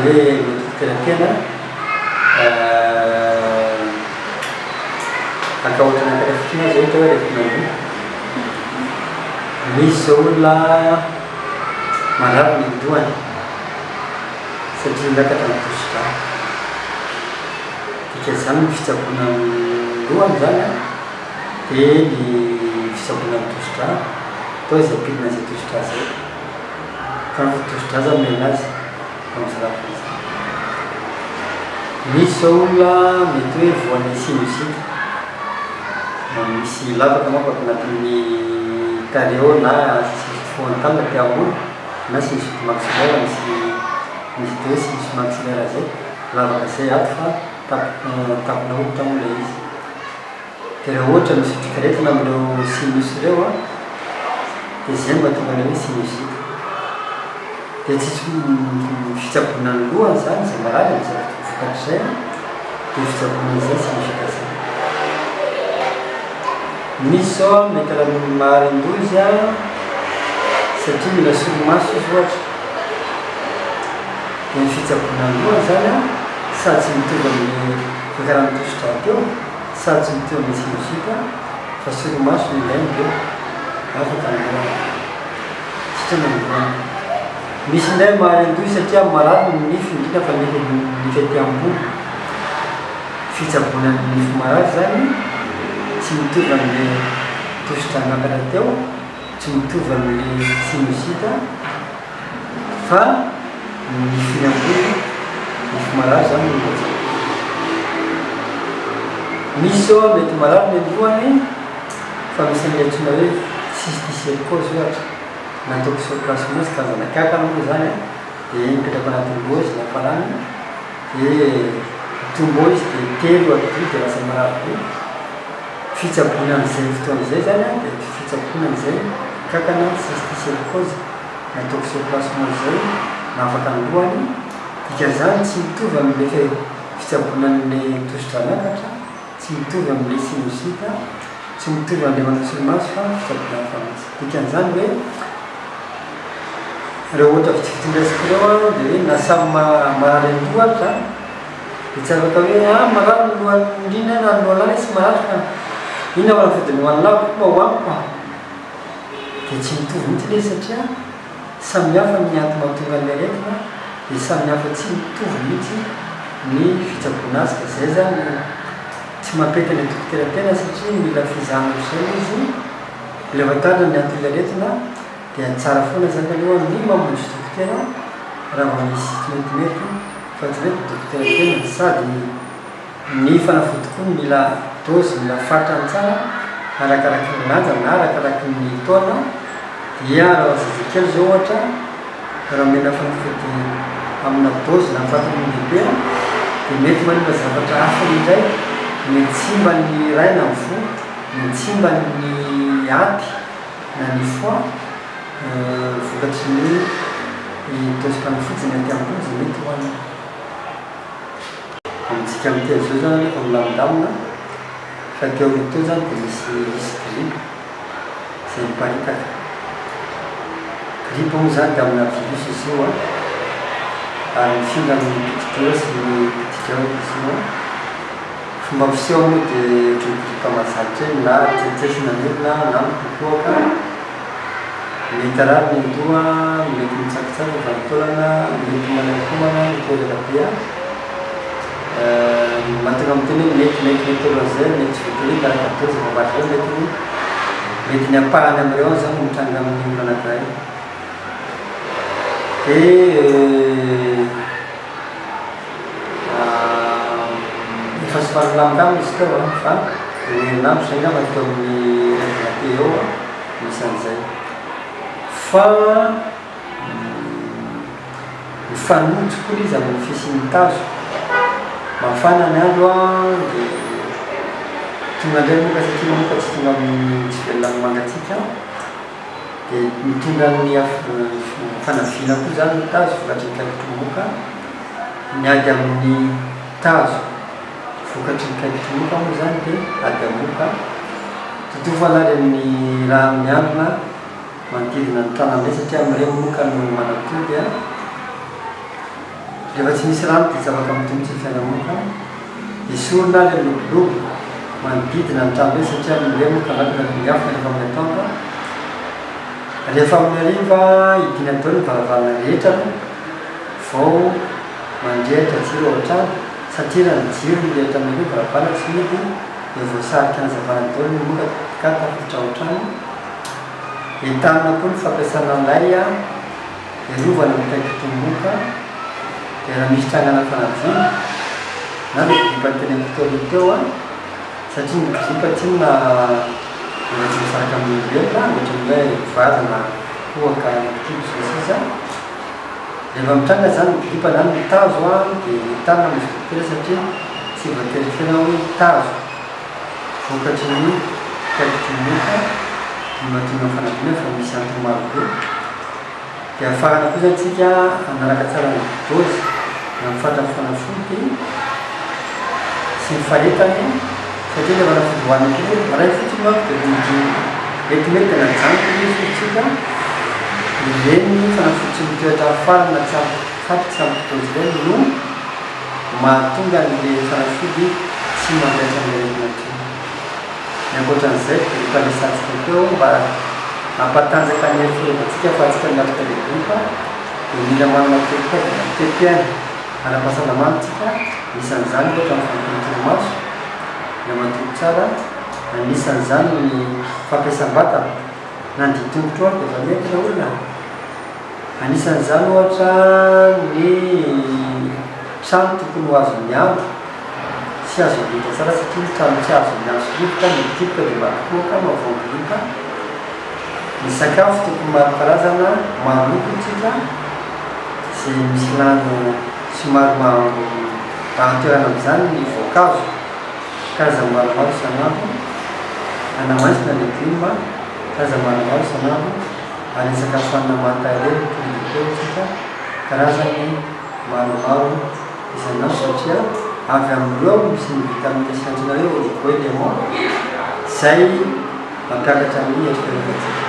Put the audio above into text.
hoe dokotera tena Haka ohatra anankiray fotsiny aho izao ohatra hoe aretina loha. Misy izao olona marary ny lohany satria miakatra ny tosi-drà. Dikan'izany ny fitsaboana ny lohany izany an, dia ny fitsaboana ny tosi-drà, atao izay hampidina an'izay tosi-drà izay. Fa ny tosi-drà izany omena azy. Amin'izay lafiny izay. Misy izao olona mety hoe voan'ny sinusite. Misy lavaka manko ato anatin'ny tarehy ao na sinusite frontale aty ambony na sinusite maxillaire misy misy atao hoe sinus maxillaire izay, lavaka izay ato fa tampona hoditra moa ilay izy. Dia raha ohatra misy otrikaretina amin'ireo sinus ireo an, dia izay no mahatonga ilay hoe sinusite. Dia tsisy fitsaboana ny lohany izany izay marary amin'izay vokatr'izay an, dia fitsaboana an'izay sinusite izay. Misy izao an, mety raha marin-doha izy an, satria mila solomaso izy ohatra, dia ny fitsaboana ny lohany izany an, sady tsy mitovy amin'ny fiakaran'ny tosidra teo, Sady tsy mitovy amin'ny sinusite fa solomaso no ilaina dia afaka ny lohany. Sitrana ny lohany. Misy indray maharin-doha satria marary ny nify indrindra fa ny nify aty ambony. Fitsaboana ny nify marary izany tsy mitovy amin'ilay tosidra miakatra teo, tsy mitovy amin'ilay sinusite. Fa ny nifiny ambony, nify marary zany no lazaiko. Misy zao mety marary ny lohany fa misy an'ilay antsoina hoe cysticercose ohatra na toxoplasmose karazana kankana moa izany an, dia iny mipetraka anatin'ny loha izy ny hafanany dia mitombo ao izy dia telo atidoha dia lasa marary be. Fitsaboana an'izay fotoana izay izany an dia fitsaboana an'izay kankana cysticercose. Na toxoplasmose izay na afaka ny lohany, dikan'izany tsy mitovy amin'ilay fitsaboana an'ilay tosidra miakatra, tsy mitovy amin'ilay sinusite, tsy mitovy amin'ilay manao solomaso fa fitsaboana hafa mihitsy. Dikan'izany hoe ireo ohatra vitsivitsy noraisiko ireo an, dia hoe na samy marary an-doha ary izany dia tsy afaka hoe ah marary ny lohan'i Ndrina na ny lohan'lah tsy marary fa inona fanafody nohanin'lah mba hohaniko an. Dia tsy mitovy mihitsy ilay izy satria samy hafa ny antony mahatonga an'ilay aretina dia samy hafa tsy mitovy mihitsy ny fitsaboana azy ka izay izany no tsy mampety ilay dokotera tena satria mila fizahana ohatr'izay ilay izy, mila fantarina ny anton'ilay aretina dia tsara foana izany aloha ny mamonjy dokotera raha vao misy tsy metimety fa tsy mety ny dokotera tena sady Ny fanafody koa mila dose, mila fatrany tsara arakaraky ny lanja na arakaraky ny taona dia raha zazakely zao ohatra raha omena fanafody amina dose na fatrany lehibe dia mety manimba zavatra hafa indray, mety simba ny rein na ny voa, mety simba ny aty na ny foie vokatry ny dose-panafody izay mety ambony izay mety hohanina. Amintsika miteny izao izany anefa milamindamina fa teo aloha teo izany dia nisy nisy gripa izay niparitaka. Gripa moa izany dia amina virus izy io an, ary mifindra amin'ny piti-doha sy ny piti-draoka izy io an. Fomba fiseho moa dia ohatran'ny gripa mahazatra iny na tsentsitsena ny olona na mikokoaka. Mety harary ny andoha, mety mitsakitsaka ny vanin-taolana, mety manainkomana, mety reraka be. Ny mahatonga miteny hoe mety mety mety alohan'izay, mety tsy voatery hoe miaraka daholo izay voambara ireo, mety ny mety ny ampahany amin'ireo any izany no mitranga amin'ny olona anankiray. Dia efa somary milamindamina izy teo an, fa roa herinandro izay angamba teo amin'ny iray volana teo eo an. Misy an'izay. Fa mifanojo koa ilay izy amin'ny fisian'ny tazo. Mafana ny andro an, dia tonga indray moka satria moka tsy tonga amin'ny tsy velona amin'ny mangatsiaka. Dia mitondra ny fanaviana koa izany ny tazo vokatry ny kaikitry moka. Miady amin'ny tazo. Vokatry ny kaikitry moka moa izany dia ady amoka. Totofana ary ny rano miandrona manodidina ny tanambe satria amin'ireny moka no manatody a. Rehefa tsy misy rano dia tsy afaka mitombo tsy fiaina-moka. Esorina ary ny lobolobo manodidina ny trano be satria amin'ireny moka angamba efa miafina rehefa amin'ny atoandro. Rehefa amin'ny hariva hidiana daholo ny varavarana rehetra aloha vao mandrehitra jiro ao an-trano satria raha ny jiro mirehitra amin'ireo varavarana tsy mihidy dia voasarika hazavana daholo ny moka ka tafiditra ao an-trano. Entanina koa ny fampiasana lay hiarovana amin'ny kaikitry-moka dia raha misy trangana fanadino na ny gripa teneniko teo aloha teo an, satria ny gripa tsinona mbola tsy misaraka amin'ny olombelona ohatran'ny hoe vazana, kohaka, kibo sy ny sisa. Rehefa mitranga izany ny gripa na ny tazo an dia entanina ny dokotera satria tsy voatery foana hoe tazo vokatry ny kaikitry-moka no mahatonga ny fanadino fa misy antony maro be. Dia afarana kosa tsika hanaraka tsara ny dôzy na ny fatran'ny fanafody sy ny fahetany satria ilay fanafody hohanina kely hoe iray fotsiny manko dia mety metimety dia najanoko ilay izy hoy tsika, ireny fanafody tsy mitoetra afarana tsy ampy fatra tsy ampy dôzy ireny no mahatonga an'ilay fanafody tsy mandaitra an'ilay aretina intsony. Ny ankoatran'izay dia efa resahantsika teo mba hampatanjaka ny hery fiarovantsika ahafahantsika miatrika ilay gripa dia mila manana toe-piaina ara-pahasalamana isika, anisan'izany ohatra ny fahampian'ny torimaso, mila matory tsara, anisan'izany ny fampiasam-batana, na ny dian-tongotra ohatra dia efa mety ilay olona. Anisan'izany ohatra ny trano tokony ho azon'ny andro sy azo indrindra tsara satria ny trano tsy azon'ny andro sy rivotra mikitroka dia mahakohoka, mahavoa-gripa. Ny sakafo tokony maro karazana, maro loko isika, izay misy lano somary maha-toerana amin'izany ny voankazo karazany maromaro isan'andro, anamainty na legioma karazany maromaro isan'andro. Ary ny sakafo hanina manta ireny no tonga dia teo isika, karazany maromaro isan'andro satria avy amin'ireo misy ny vitamine sy antsoina hoe oligoéléments izay mampiakatra ny herim-piarovantsika.